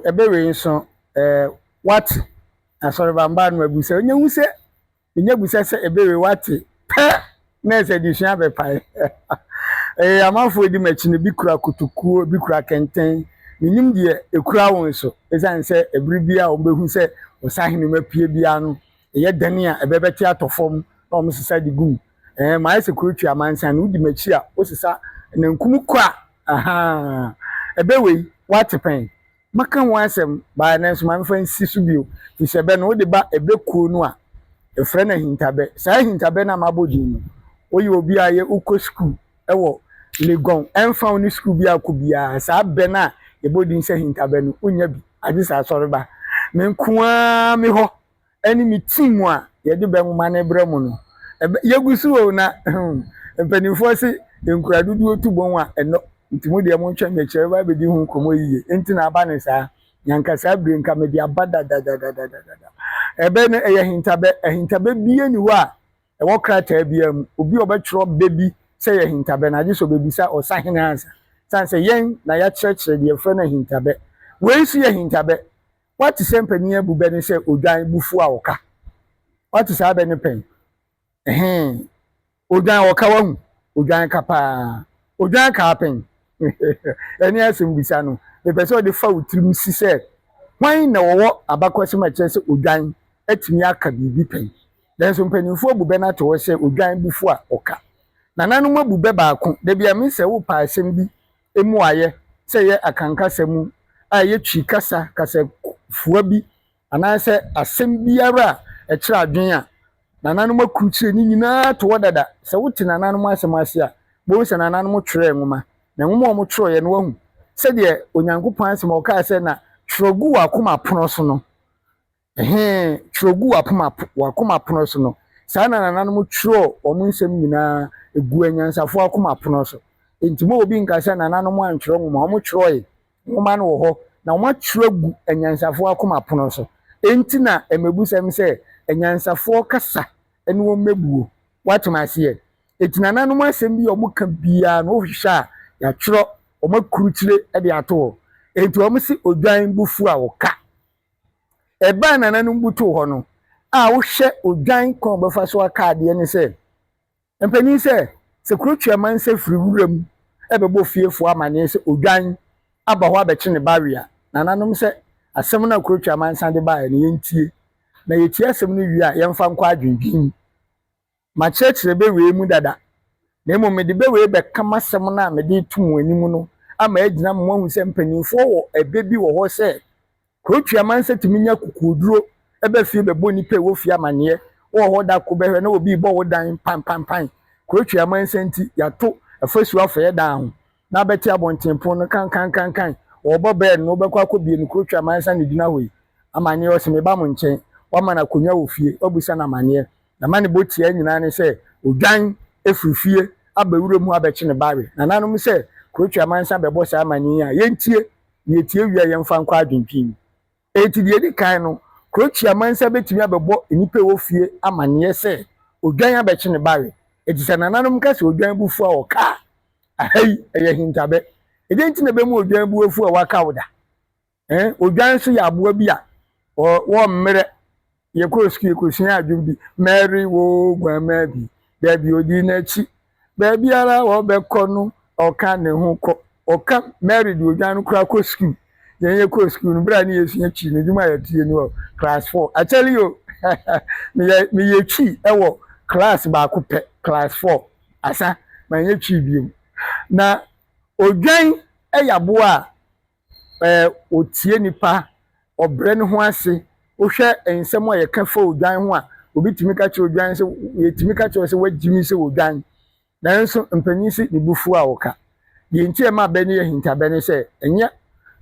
Ɛbɛ wei nso ɛɛ wate asɔrebamba no abu sɛ onye hu sɛ enya busa sɛ ɛbɛ wei wate pɛ na ɛsɛ adesua bɛpae. Ɛyɛ amanfoɔ di m'akyi no bi kura kotokuo, bi kura kɛntɛn. Menim deɛ ekura wɔn so ɛsiane sɛ ɛbere bi a wɔbɛhu sɛ ɔsahene mu apue biara no ɛyɛ dɛn a ɛbɛbɛte atɔ fam na wɔn sesa de gum. Ɛɛ maa ayɛ sɛ kuro tua amansan no wodi m'akyi a wosesa nankum kɔ a ahaa ɛbɛ wei wate pɛn. Maka ho asɛm baa nanso ma mfa nsi so bio firi sɛ ɛbɛ no wode ba ɛbɛ kuo no a ɛfrɛ no ahintabɛ. Saa ahintabɛ no a mabɔ din no woyɛ obi a yɛ wokɔ sukuu ɛwɔ Legon ɛmfa wo ne sukuu bi akɔ biara saa bɛ no a yɛbɔ din sɛ ahintabɛ no wonya bi agye sɛ asɔreba. Me nko ara me hɔ ɛne me team a yɛde bɛ nwoma no brɛ mu no ɛbɛ yɛgu so o na mpanimfoɔ se nkura dodoɔ tu bɔn a ɛnɔ nti mo deɛ montwɛn me akyerɛ bɛba abɛdi ho nkɔmmɔ yie nti na aba ne saa nyanka saa bere nka mede aba dadadadadada. Ɛbɛ no ɛyɛ ahintabɛ. Ahintabɛ bie ni hɔ a ɛwɔ krataa biara mu. Obi a ɔbɛtwerɛ bɛ bi sɛ yɛ ahintabɛ no agye sɛ ɔbɛbisa ɔsahene ansa san sɛ yɛn na yɛakyerɛkyerɛ deɛ yɛfrɛ no ahintabɛ. Wei nso yɛ ahintabɛ. Wate sɛ mpanin abu bɛ no sɛ odwan bufu a ɔka. Wate saa bɛ no pɛn. Ɛhɛn odwan ɔka wahu. Odwan ka paa. Odwan ka pɛn. Ɛne asɛm bisa no. Mepɛ sɛ ɔde fa wo tirim si sɛ hwan na wɔwɔ abakɔsɛm a ɛkyerɛ sɛ odwan atumi aka biribi pɛn. Nanso mpanimfoɔ abu bɛ no ato hɔ sɛ odwan bufu a ɔka. Nananom abu bɛ baako. Dabi a me sɛ wopa asɛm bi emu ayɛ sɛ ɛyɛ akankasa mu a ɛyɛ Twi kasa kasafua bi anaasɛ asɛm biara a ɛkyerɛ adwene a nananom akurukyire ne nyinaa to hɔ dada. Sɛ wote nananom asɛm ase a, bohu sɛ nananom twerɛɛ nwoma. Na nwoma a wɔtwerɛeɛ no wahu sɛdeɛ Onyankopɔn asɛm a ɔkaa sɛ na twerɛ gu w'akoma pono so no. Ɛhɛn twerɛ gu w'akoma pono so no. Saa na nananom twerɛɛ wɔn nsɛm nyinaa egu anyansafoɔ akoma pono so. Nti mo obi nka sɛ nananom antwerɛ nwoma, wɔn twerɛe. Nwoma no wɔ hɔ na wɔn atwerɛ agu anyansafoɔ akoma pono so. Enti na mmebusɛm sɛ anyansafoɔ kasa ne wɔn mmebuo. Watem aseɛ. Eti nananom asɛm bi a wɔka biara no wohwehwɛ a yɛatwerɛ wɔn akurukyire de ato hɔ. Enti wɔn si odwan bufu a ɔka. Ɛbaa nananom butuu hɔ no a wohwɛ odwan kwan a ɔbɛfa so aka adeɛ ne sɛ mpanin sɛ sɛ kuro tua mansa firi wuram ɛbɛbɔ fiefoɔ amanneɛ sɛ odwan aba hɔ abɛkye ne ba wea. Nananom sɛ asɛm no a kuro tua mansa de baeɛ no yɛntie. Na yɛtie asɛm no wie a yɛmfa nkɔ adwendwen mu. Makyerɛkyerɛ bɛ wei mu dada. Na mmom mede bɛ wei bɛka m'asɛm no a mede to mo anim no ama agyina mo ahu sɛ mpanimfoɔ wɔ ɛbɛ bi wɔ hɔ sɛ kuro tua mansa tumi nya kukuoduro ɛbɛ fie bɛbɔ nipa a ɛwɔ fie amanneɛ. Wɔ hɔ da ko bɛhwɛ na obi bɔ wo dan pampampan. Kuro tua mansa nti yɛato afasuo afɛɛ dan ho na abɛte abɔntenpon no kankankankan. Wɔrebɔ bɛɛl no wobɛkɔ akɔbie no kuro tua mansa na gyina hɔ yi. Amanneɛ ɔsɛ meba mo nkyɛn. Wama no akonnwa wɔ fie. Wabusa no amanneɛ. Na ma ne bɔ tia nyinaa ne sɛ odwan efiri fie aba wuram hɔ abɛkye ne ba we. Nananom sɛ kuro tua mansa bɛbɔ saa amanneɛ yi a yɛntie. Na yɛtie wie a yɛmfa nkɔ adwendwen mu. Enti deɛ edi kan no, kuro tua mansa bɛtumi abɛbɔ nnipa a ɛwɔ fie amanneɛ sɛ odwan abɛkye ne ba we. Eti sɛ nananom ka sɛ odwan bu fu a ɔka a, aha yi ɛyɛ hintabɛ. Ɛdeɛn nti na ɛbɛmu odwan bu afu a waka wo da? Ɛn odwan nso yɛ aboa bi a wɔmmerɛ. Yɛkɔɔ sukuu yɛkɔsua adwom bi. Mary wo guama bi, baabi odi n'akyi. Baabiara wɔbɛkɔ no ɔka ne ho kɔ. Ɔka Mary de odwan no koraa kɔ sukuu. Yɛn yɛkɔɔ sukuu no bere a ne yɛsua Twi no dwuma a yɛtie no wɔ class 4. I tell you, meyɛ meyɛ Twi ɛwɔ class baako pɛ, class 4. Asa manyɛ Twi bio. Na odwan yɛ aboa a ɛɛ otie nipa, ɔbrɛ ne ho ase. Wohwɛ nsɛm a yɛka fa odwan ho a, obi tumi ka kyerɛ odwan sɛ yɛtumi ka kyerɛ sɛ wagyi mi sɛ odwan. Nanso mpanyin si ne bufu a ɔka. Deɛ nti a ɛma bɛ no yɛ hintabɛ ne sɛ ɛnyɛ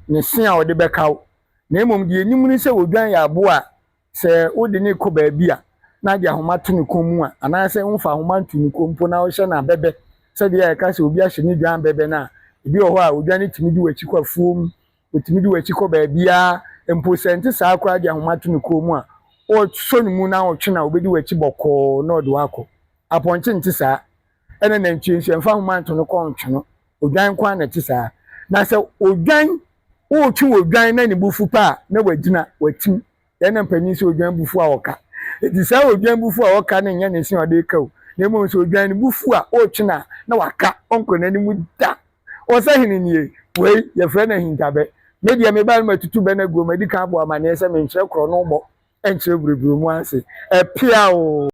ne se a ɔde bɛka wo. Na mmom deɛ enim ne sɛ odwan yɛ aboa a sɛ wode ne kɔ baabi a na de ahoma to ne kɔn mu a anaasɛ womfa ahoma nto ne kɔn mpo na wohyɛ no abɛbɛ sɛdeɛ ɛka sɛ obi ahyɛ ne dwan abɛbɛ no a, ebi wɔ hɔ a odwan no tumi di w'akyi kɔ afuom, otumi di w'akyi kɔ baabiara mpo sɛ nte saa koraa de ahoma to ne kɔn mu a, ɔsɔ ne mu na ɔtwe na obedi w'akyi bɔkɔɔ na ɔde wakɔ. Apɔnkye nte saa. Ɛna nantwie nso yɛmfa ahoma nto no kɔn ntwe no. Odwan nko ara na ɛte saa. Na sɛ odwan Woretwe odwan na ne bo fu pɛ a, na wagyina, watim. Yɛn na mpanyin sɛ odwan bo fu a ɔka. Enti saa odwan bo fu a ɔka no nyɛ ne se a ɔde reka o, na mmom sɛ odwan no bo fu a, woretwe no a, na waka, ɔnkɔ n'anim da. Ɔsahene nie, wei yɛfrɛ no ahintabɛ. Me deɛ meba no matutu bɛ no aguo, madi kan abɔ amanneɛ sɛ menkyerɛ korɔno bɔ nkyerɛ buroburo mu ase. Ɛpea o!